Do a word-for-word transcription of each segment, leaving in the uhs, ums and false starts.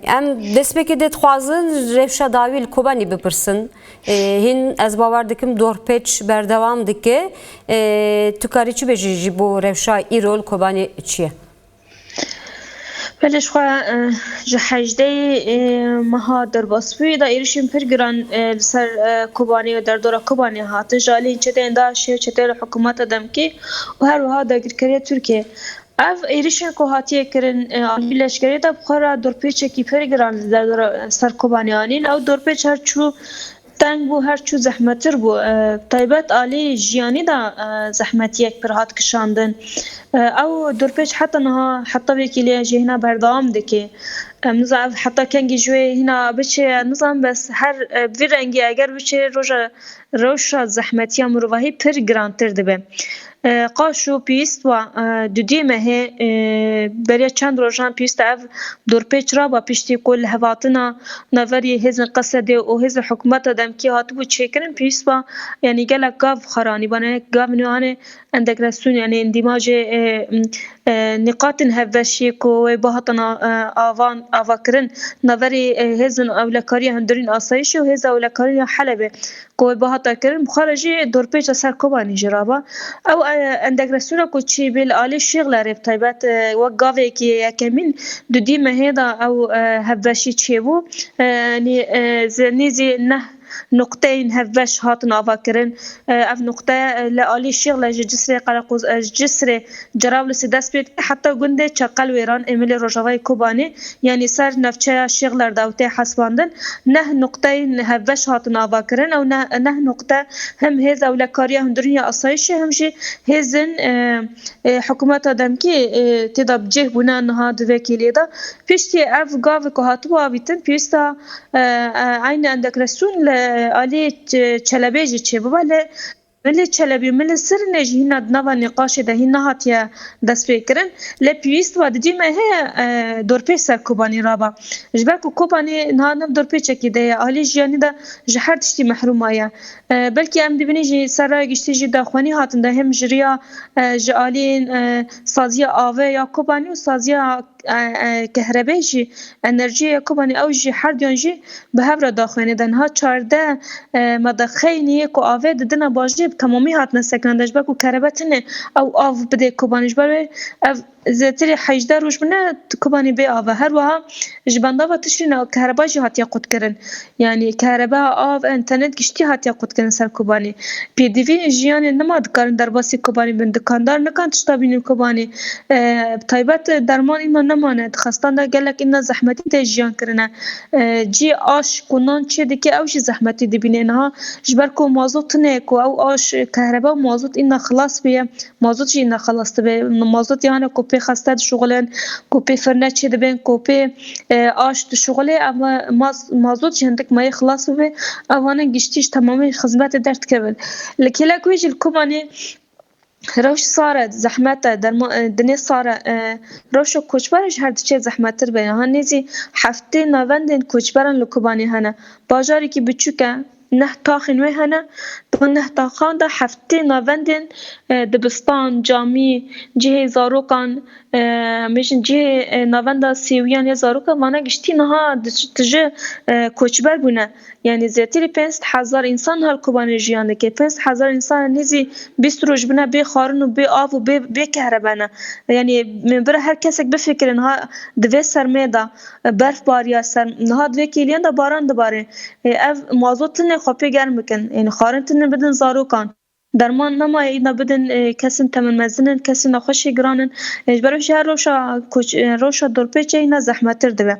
Em destpêkê dê dixwazin rewşa dawî li Kobanî bipirsin. Ê, hîn ez bawer dikim dorpêç berdewam dike. Ê, tu karî çi bêjî ji bo rewşa îro li Kobanî çi ye? Belê, ji xwe, e, ji hejdehê, e, meha derbasbûyî de êrişên pir giran, e, li ser, e, Kobanê û derdora Kobanê hatin. Ji aliyên çeteyên DAIŞê, çeteyên hikûmeta demkî û her wiha dagirkeriya Tirkiyê. Ev êrişên ku hatiye kirin, e, alî leşkerê de bi xwe re dorpêçekî pir giran li derdora ser Kobanê anîn. Ew dorpêç her çû teng bû, her çû zehmettir bû. E, taybet alî jiyanî de, e, zehmetiyek pir hat kişandin. E, ew dorpêç heta niha, heta vê kêliyê jî hîna berdewam dike. Em nizan ev heta kengî ji wê hîna biçe, nizan bes her, e, vî rengî eger biçe roja, rewşa zehmetiya mirovahî pir girantir dibe. E, qaşo pêwîst wa, e, dudiyê mehê, e, beriya çend rojan pêwîst e ev dorpêç raba piştî ku li hevatina naverî hêzên Qesedê û hêzên hikûmeta demkî hatibû çêkirin, pêwîst wa, yanî gelek gav xwe ranîbane, gav nû hane entegrasyon, yanî îndîmajê, e, e, nîqatên hevbeşiyê ku wê bihatin a-, e, avan, avakirin naverî, e, hêzên ewlekariya hundirîn asayişê û hêza ewlekariya Helebê ku wê bihata kirin, bi xwe re jî dorpêça ser Kobanî jî raba. Ew, e, entegrasyona ku çêbû li alî Şêxlerê bi taybet, e, wek gavekî yekemîn dudî mehê de ew, e, hevbeşî çêbû. E, nî, e, ze-, nêzî neh nuqteyên hevbeş hatin avakirin. E, ev nuqte, e, li alî Şêxle ji Cisrê Qereqoz-, e, ji Cisrê Cerablusê dest pê dike heta gundê Çeqelwêran ê milê rojavayê Kobanê, yanî ser navçeya Şêxler de ew tê hesibandin. Neh nuqteyên hevbeş hatin avakirin. Ew ne-, neh nuqte hem hêz ewlekariya hundirîn ya asayişê hem jî hêzên, e, e, hikûmeta demkî, e, tê de bi cih bûne niha di vê kêliyê de. Piştî ev gavê ku hatibû avîtin, pêwîsta, e, e, eynî entegrasyon li alî Ç-, Çelebê jî çêbibe. Lê Milê Çelebî û Milê Sirnê jî hîna di nava nîqaşê de hîn nehatiye destpêkirin. Lê pêwîst wa di cî me heye, e, dorpêç ser Kobanî raba. Ji ber ku Kobanî niha nav dorpêçekî de ye, alî jiyanî de ji her tiştî mehrûm maye. E, belkî em dibînin jî ser raya giştî jî daxuyanî hatin de, hem ji riya, e, ji aliyên, e, saziya avê ya Kobanî û saziya, e, e, kehrebê jî, enerjiyê ya Kobanî, ew jî her duyan jî bi hev re daxuyanî de. Niha çardeh, e, medexeyên yê ku avê didine bajêr bi temamî hatine sekinandin, ji ber ku kerebe tune ew av bidê Kobanî. Ji ber wê ev zêtirî hejdeh roj bûne Kobanî bê av e. Her wiha ji bendava Tişrîna kereba jî hatiye qutkirin. Yanî kerebe, av, înternet giştî hatiye qutkirin ser Kobanî. Pêdivî jiyanê nima dikarin derbasî Kobanî bin. Dikandar nikan tişta bînin Kobanî. E, bi taybet derman îna nemane. Di xestan de gelek îna zehmetî tê jiyan kirine. E, cî aş ku nan çê dike ew jî zehmetî dibîne. Niha ji ber ku mazot tune ku ew aş, kehrebe û mazot îna xilas bûye. Mazot jî îna xilas dibe. Mazot yani ku pê xeste dişuxulin, ku pê firne çê dibin, ku pê, e, aş dişuxulê, ev maz-, mazot jî hindik mayê xilas bibe. Ev hane giştî ji temamê xizmetê derdikevin. Li kêlek wê jî li Kobanê rewş sar e, zehmet e, derma-, e, dinê sar e, e, rewşa koçber ji her diçe zehmettir be. Niha nêzî heftê navendên koçberan li Kobanê hene. Bajarekî biçûk e, neh taxên wê hene. Di van neh taxan de heftê navendên, e, dibistan, camî, cihê zarokan, e, em bêjin cihê, e, navenda sêwiyan ya zarokan, vana giştî niha di-, tije, e, koçber bûne. Yanî zêtirî pênc sed hezar însan her Kobanê jiyan dike. Pênc sed hezar însan nêzî bîst roj bûne bê xwarin û bê av û bê, bê kehrebe ne. Yanî min bira her kesek bifikirin ha di vê sermê de, e, berf bariya ser, niha di vê kêliyan de baran dibare. E, ev mazot tune xwe pê germ bikin. Yanî xwarin tune bidin zarokan. Derman nemaye îna bidin, e, kesên temenmezin in, kesên nexweşê giran in. E, ji ber wê jî her rewşa koç-, e, rewşa dorpêçê îna zehmettir dibe.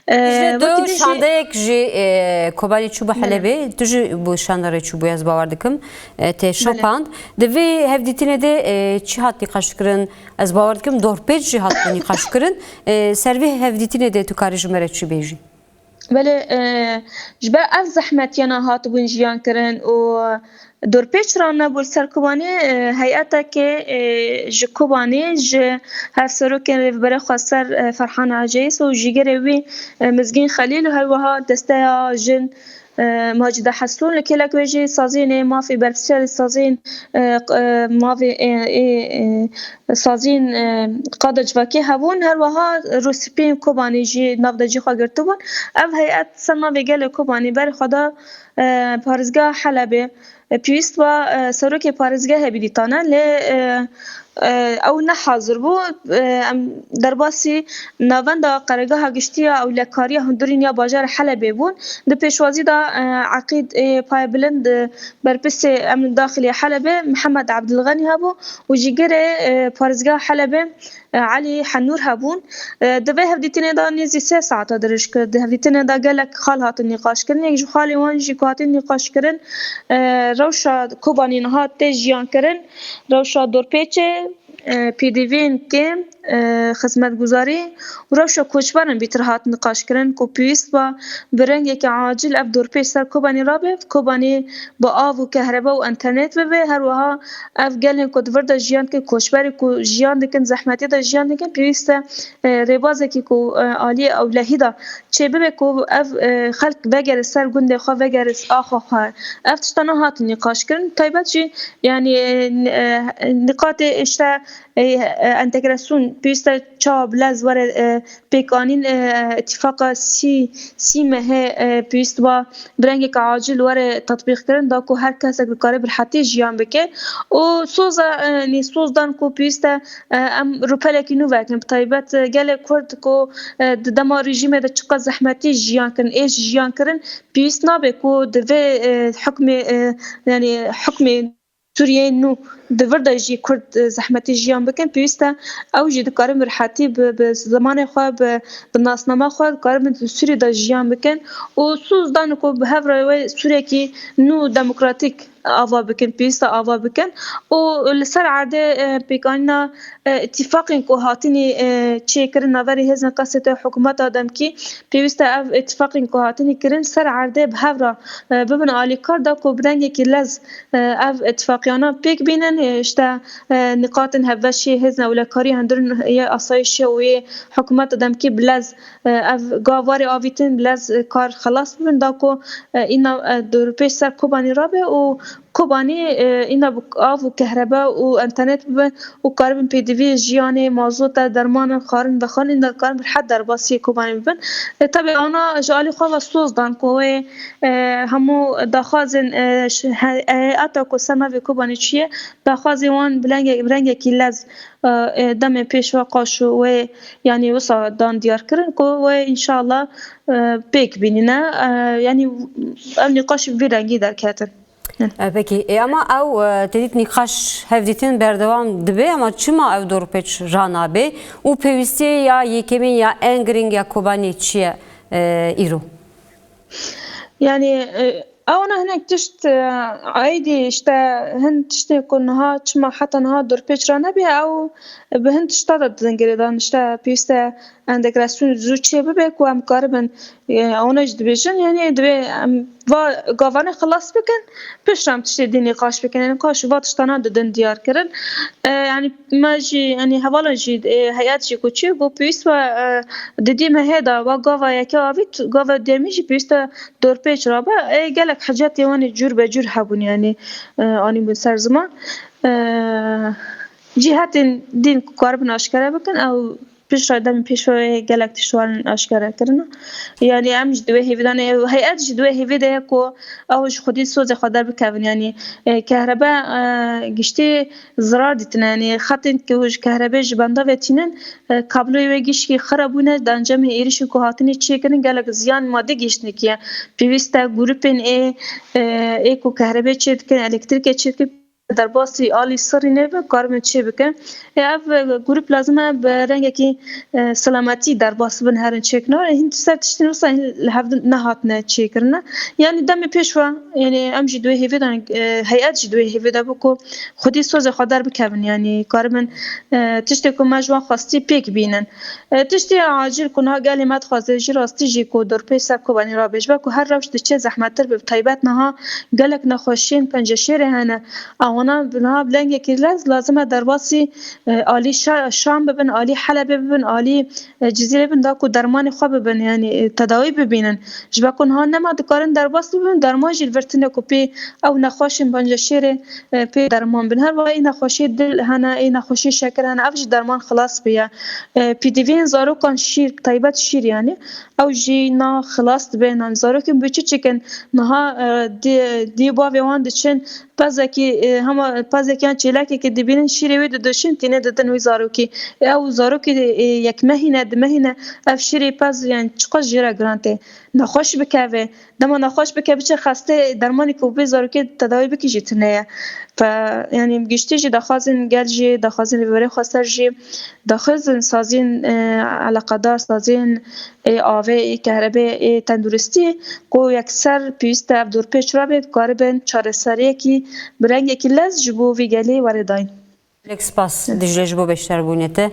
E, Ji wekî tu dî jî şandeyek jî, e, Kobanî çû bi Belê. Helebê, tu jî bo şanda re çûbû, ez bawer dikim, e, tê Belê. şopand. Di vê hevdîtinê de, e, çi hat nîqaş kirin? Ez bawer dikim dorpêç jî hat nîqaş kirin. E, ser vê hevdîtinê de tu karî ji me re çi bêjî? Belê, e, ji ber ev zehmetiyana hatibûn jiyan kirin û dorpêç ranebû li ser Kobanê, e, heyeteke, e, ji Kobanê, ji hevserokên Rêveberiya Xweser, e, Ferhan Ecês û jîgerê wî, e, Mizgîn Xelîl û her wiha desteya jin, e, Macide Heslûn li kêlek wê jî sazînê mafê berpirsiyarê sazîn, e, q-, e, mafê, e, e, e, sazîn, e, qada civakê hebûn. Her wiha Rûspîn Kobanî jî nav de cî xwe girtibûn. Ev heyet ser navê gelê Kobanî berê xwe da, e, parêzgeha Helebê. E, pêwîst ba, e, serokê parêzgehê bidîtane, lê, e, e, ew ne hazir bû. E, em derbasî navenda qeregeha giştî ya ewlekariya hundirîn ya bajarê Helebê bûn. Di pêşwazî de, e, Eqîd, e, Payebilind, e, berpirsê emn daxilî Helebê Mihemed Ebdilxenî hebû û jîgerê, e, parêzgeha Helebê, e, Elî Henûr hebûn. E, di vê hevdîtinê de nêzî sê saeta dirêj kir. Di hevdîtinê de gelek xal hatin nîqaşkirin. Yek ji xalên wan jî ku hatin nîqaşkirin, e, rewşa Kobanî niha tê jiyankirin, rewşa dorpêçê, e, pêdiviyên kêm, e, xizmetguzarî û rewşa koçberan bîtir hat niqaşkirin ku pêwîst ba bi rengekî acil ev dorpêç ser Kobanî rabe, Kobanî bi av û kehrebe û enternet bibe. Her wiha ev gelên ku di vir de jiyan dikin, koçberê ku jiyan dikin, zehmetiyê de jiyan dikin, pêwîst e, e, rêbazekî ku, e, aliyê ewlehî de çêbibe ku ev, e, xelk vegere ser gundê xwe, vegere axa xwe. Ev tiştana hatin nîqaşkirin. Taybet jî, yanî, e, n-, e, nîqatê işte, e, e, entegrasyon pêwîst e çawa bi lez were, e, pêkanîn, e, îtîfaqa sî, sî mehê, e, pêwîst ba bi rengeke acil were tetbîqkirin, da ku her kesek dikare bi rehetî jiyan bike. Û soza, e, nî soz dan ku pêwîst e, e, em rûpelekî nû vekin. Bi taybet, e, gelê Kurd ku, e, di dema rejîmê de çiqas zehmetî jiyan kirin, êş jiyan kirin, pêwîst nabe ku di vê, e, hukmê, e, yanî hukmê Sûriyeyê nû di vir de jî Kurd, e, zehmetî jiyan bikin, pêwîst e ew jî dikarin bi rehetî bi, bi zimanê xwe, bi, bi nasnama xwe dikarin bi Sûriyê de jiyan bikin. Û soz dan ku bi hev re wê Sûriyekî nû demokratîk ava bikin, pêwîst e ava bikin. Û li ser erdê, e, pêkanîna, e, îtîfaqên ku hatinî, e, çêkirin navberî hêzên qesetê hikûmeta demkî, pêwîst e ev îtîfaqên ku hatinî kirin ser erdê bi hev re, e, bibin alîkar da ku bi rengekî lez, e, ev îtîfaqiyana pêk bînin, e, işte, e, nîqatên hevbeşî hêzên ewlekarî hundirîn yê asayişê û yê hikûmeta demkî bi lez, e, ev gav warê avîtin, bi lez, e, kar xelas bibin da ku, e, îna, e, dorpêç ser Kobanî rabe û Kobanî, e, îna bi av û kehrebe û enternet bibe û karibin pêdiviyê jiyanê, mazota, dermanan, xwarin, vexwarin, îna karibin bi rehet derbasî Kobanî bibin. E, tabi ana ji alî xwe ve soz dan ku wê, e, hemû daxwazên, e, ş-, he-, heyeta ku ser navê Kobanî çûye, daxwazê wan bi lenge-, bi rengekî lez, e, e, demê pêş ve qaş û wê, yanî wisa dan diyar kirin ku wê înşallah, e, pêk bînîne. E, yanî ev nîqaş bi vî rengî derketin. E, pekî. E, ama ew, e, te dît nîqaş hevdîtin berdewam dibe, ama çima ew dorpêç ranabe û pêwîstiyê ya yekemîn ya en girîng ya Kobanî çi ye, e, îro? Yanî, e, ewana hinek tişt, e, aîdî işte hin tiştê ku niha çima heta niha dorpêç ranebe, ew bi hin tişta de didin girêdan. İşte pêwîst e entegrasyon zû çê bibe ku em karibin, e, ewana jî dibêjin, yanî divê em va gavane xilas bikin, piştre em tiştê dî nîqaş bikin. Yanî qaş va tiştana didin diyar kirin. E, yanî me jî, yanî hevala jî, e, heyet jî ku çi ku pêwîst ve, e, di dî mehê de va gava yeke avît, gava duyemî jî pêwîst e dorpêç rabe. E, gelek hicetê wan ê cûr be cûr hebûn, yanî, e, anîbûn ser ziman. E, cîhetên dîn ku karibin aşkere bikin, ew piştre demê pêş ve gelek tişt warin aşkere kirine. Yanî em jî di wê hêvî de ne, heyet jî di wê hêvî de ye ku ew ji xwedî sozê xwe derbikevin. Yanî, e, kehrebe, e, giştî zirar dîtine. Yanî xetên ku ji kehrebê ji benda ve tînin, e, kabloyê wê gişkî xira bûne, di encamê êrişên ku hatine çêkirin gelek ziyan madî gihîştine kiye. Pêwîst e grûpên ê, e, ê ku kehrebê çêdikin, elektrîkê çêdikin, derbasî alî sirrî nebe, karibin çê bikin. Ê, ev, e, grûp lazim e bi rengekî, e, selametî derbas bin herin çêkirina. Ê, hîn ser tiştên wisa hîn li hev nehatine çêkirine. Yanî demê pêş ve, yanî em jî di wê hêvê de, e, heyet jî di wê hêvê de bû ku xwedî sozê xwe derbikevin. Yanî karibin, e, tiştê ku me ji wan xwestî pêk bînin. E, tiştê acil ku niha gelê me dixwaze jî rastî jî ku dorpêç ser Kobanî rabe. Ji ber ku her rewş diçe zehmettir be, bi taybet niha gelek nexweşiyên penceşêrê hene. Wana bi niha bi lengekî lez lazim e derbasî, e, alî Şa-, Şam bibin, alî Helebê bibin, alî, e, Cizîrê bin, da ku dermanê xwe bibin, yanî, e, tedawî bibînin. Ji ber ku niha nema dikarin derbas bibin, derman jî li vir tune ku pê ew nexweşên penceşêrê, e, pê derman bin. Her wiha ê nexweşê dil hene, ê nexweşê şekir hene, ev ji derman xilas bûye. E, pêdiviyên zarokan şîr, taybet şîr yanî, ew jî na xilas dibe. Nan zarokên biçûçik in, niha, e, dê, dê bavê wan diçin, pezekî, e, hema pezek yan çêlekekî dibînin, şîrê wê didişin, tîne didin wî zarokî. Ew zarokî, e, yek mehî ne, di mehî ne, ev şîrê pez, yani çiqas jê re giran tê. Nexweş bikeve. Dema nexweş bike, biçe xestê, dermanê ku bê zarokê tedawî bikî jî tune ye. Fe, yani giştî jî daxwazin gel jî, daxwazin rêveberê xweser jî, daxwazin saziyên, e, eleqedar, saziyên, e, avê, e, kehrebê, e, tenduristî, ku yekser pêwîst e ev dorpêç rabe, dikaribin çareseriyekî bi rengekî lez ji bo vî gelê were dayîn. Gelek spas, Dicle, ji bo beşdarbûnê te.